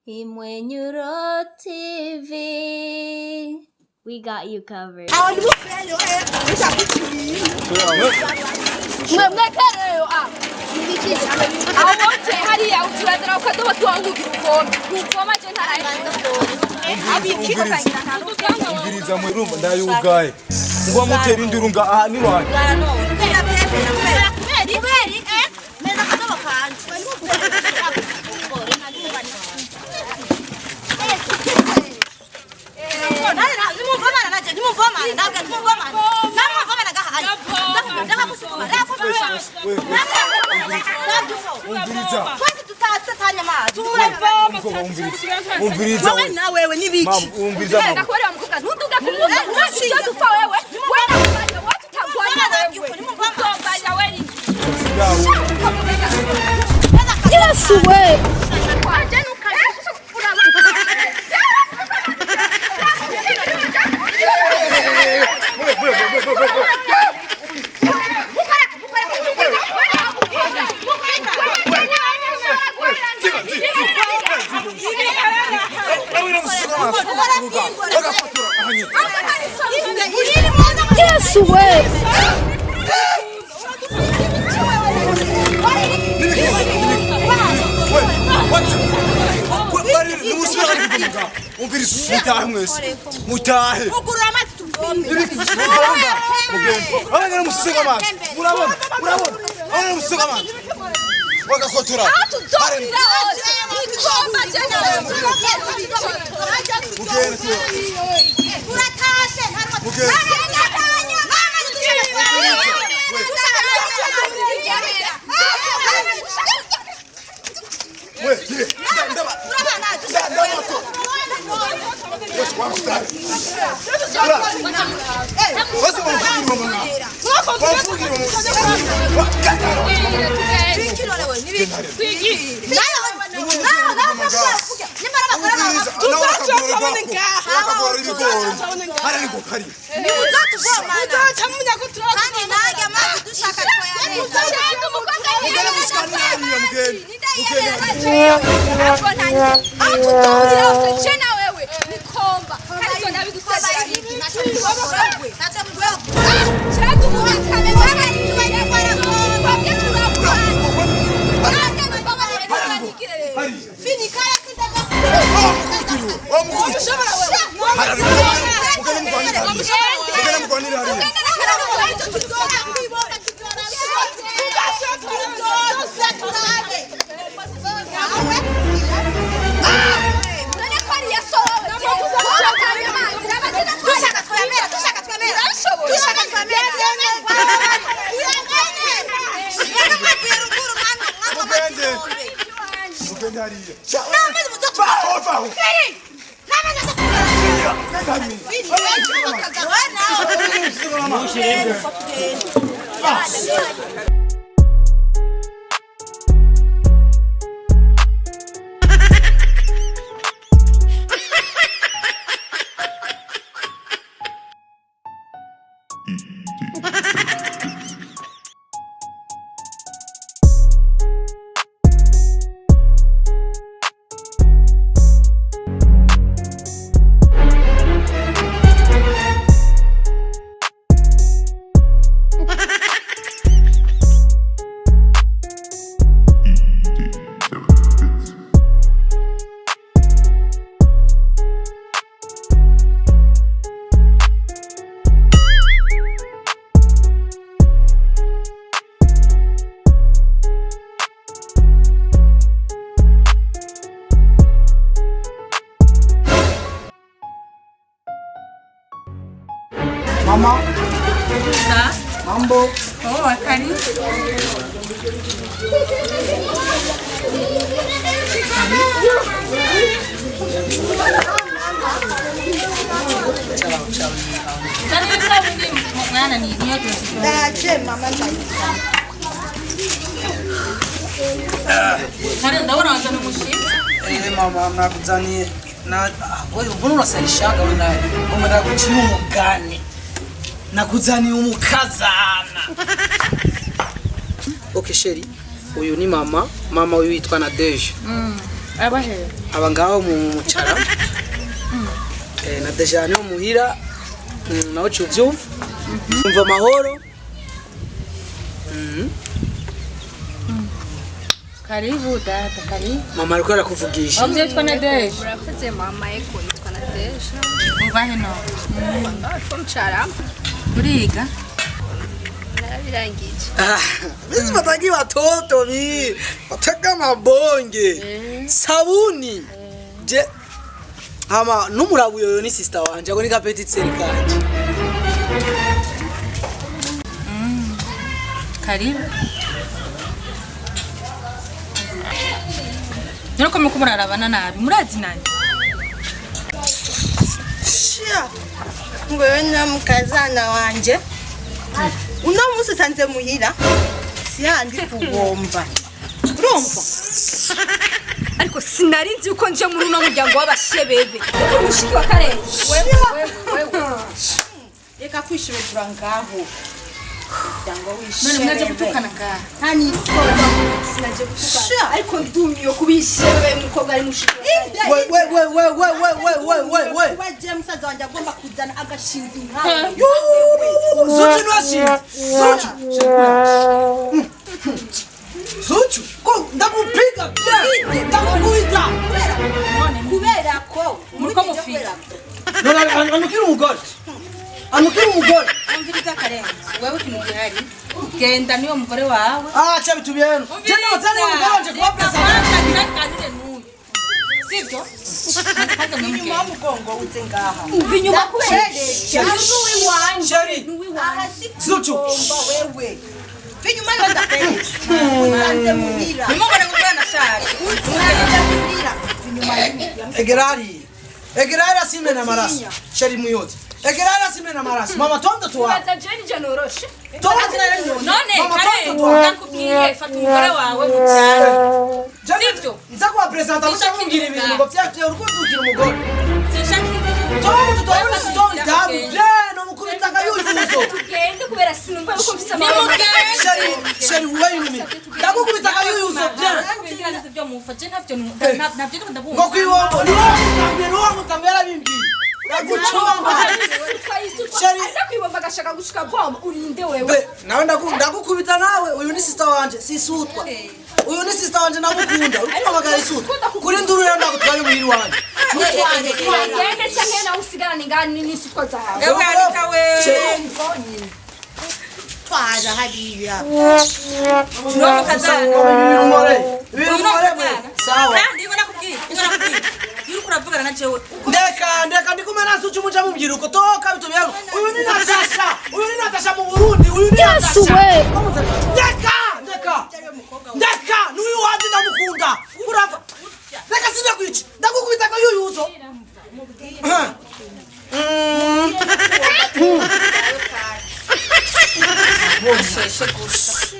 Imwenyuro TV. We got you covered. Mwekereyo a awote hariya uturazana ukadobo kiwangugira uvome ntuvoma je ntaraye. Umviriza mwe, urumva ndayugaye ngo mutera induru nga aha ni wanyu. Umviriza. Umviriza, umviriza we. Nawewe nibiki? Mama, umviriza mama. Ndakubarira mukobwa, ntuduge ku muntu ivyo dupfa wewe wewe wewe tutagwanya wewe uzombanya wewe. Yesu we! Yesu we! Umviriza, mutahe mwese, mutahe. Ugurura amazi tuvome. Abangana musisega amazi, murabona, murabona abangana musisega amazi bagakotora. Tuzorira hose igomba. Mugende. Uratashe. Mugende. We ndaba ndaba bose bamufugira mama, bamufugira mama. Akagora ibigori hari ariko kari. Mugende musikane hariya, mugende, mugende. Aho tuzorira hose je na wewe nikomba kandi ivyo ndabigusabira. Cyangwa umuhakane Mugende mugwanire hariya, mugende mugwanire hariya. Mugende, mugende hariya. Vaho, vaho. Genda hariya. Mama. Mambo. Oh, karibu. Ndabona wazana umushinga. Eh, mama, nakuzaniye na ah, wewe mbona unasalishaga wewe naye? Ngomba ndaguciye umugani. Nakuzaniye umukazana. Okay chérie, uyu ni mama, mama uyu yitwa Nadege. Abahe. Aba ngaho mu mucara. Natasha niho muhira. Nawe uca uvyumva. Umva amahoro. Karibu data, karibu. Mama ariko arakuvugisha. Wabye witwa Nadege. Murakoze mama, eko yitwa Nadesha. Uva heno. Mcara. Uriga? Narabirangije. Ah, mimi bataki watoto mi bataka mabonge sabuni je hama numurabu yoyo ni sister wanje ako ni ka petite sœur kanje. Karibu. Nuko muko murarabana nabi, murazi nani? Sha. Ngwewe na mukazana wanje. Uno munsi usanze muhira. Si handi kubomba. Urumva? Ariko sinari nzi yuko nje muri uno muryango w'abashebebe. Uri mushiki wa Karenzi. Wewe. Reka kwishobora ngaho. Umuryango None mwaje w'ishebebe. gutukana ngaha. Nta n'isoni. Sinaje gutukana. Sha. Ariko ndumiwe kubishebebe umukobwa ari mushiki wa Karenzi. We we we we we we we we we we. Kuba je musaza wanje agomba kuzana agashinzi nkawe. Zuchu nwashinze. Zuchu. Zuchu, ko ndakupiga pia. Ndakukuita. Kubera ko Muriko mufika. None anukira umugore. Anukira umugore. Umviriza Karenzi, wewe ikintu gihari. Genda niyo mugore wawe. Ah, cha bitu byenu. Je ndabazani umugore wanje kuba president. Kwanza n'uyu. Sivyo? Kwanza inyuma mwamugenda. y'umugongo uze ngaha. Umva inyuma kubera. Ndakubereka. Sheri. Aha si Zuchu. kubomba wewe. Vinyuma yo ndabereka. Usanze muhira. Nimubone ngo mwana ashaje. Usanze muhira. Vinyuma y'umugongo. Egerari. Egerari asimena amaraso. Sheri muyote. Egerari asimena amaraso. Mama toa mtoto wako. Baza jeni je noroshe. Toa mtoto. None Mama toa Karenzi, mtoto wako. ndakubwiye fata umugore wawe mubyare. Sivyo? Nza kuwa president Sinshaka amusha kumbwira ibintu ibintu. ngo vya vya urukundo ukira umugore. Sinshaka ibintu. Toa mtoto wako ni toa damu. Bien, umukubita akayuzuzo. Tugende kubera sinumva yuko mfise amahoro. Nimugende. Sheri, Sheri wewe ni. Ndakukubita akayuzuzo bien. Ivyo mufa je ntavyo navyo ndiko ndabumva. Ngo kwibombo ni wowe mutambye, ni wowe mutambye yarabimbwiye. Ndagucomba. Sheri. Aza kwibomba agashaka gushika voma urinde wewe. Be, nawe ndagukubita nawe uyu ni sister wanje sisutwa. Uyu ni sister wanje ndamukunda. Uri kumamagara isutwa. Kuri nduru rero ndagutwara muhiri wanje. Tugende canke nawe usigarane ngani n'isutwa zawe. Ewe arika we. Twara hariya. Nuwo mukazana. Ibintu nkore. Ibintu Uyu ni nkore. umukazana. Sawa. Kandi iwe nakubwiye, iwe nakubwiye. Iyo uriko uravugana na jewe, Ndeka ndeka ndi kumwe na Zuchu muca mubyiruko toka bitu byangu. Uyu ni Natasha. Uyu ni Natasha mu Burundi. Uyu ni Yes, Natasha. we. Ndeka ndeka. Ndeka n'uyu wanje ndamukunda. Urava. Ndeka sindakwica. Ndagukubita akayuyuzo. sheshe gusa.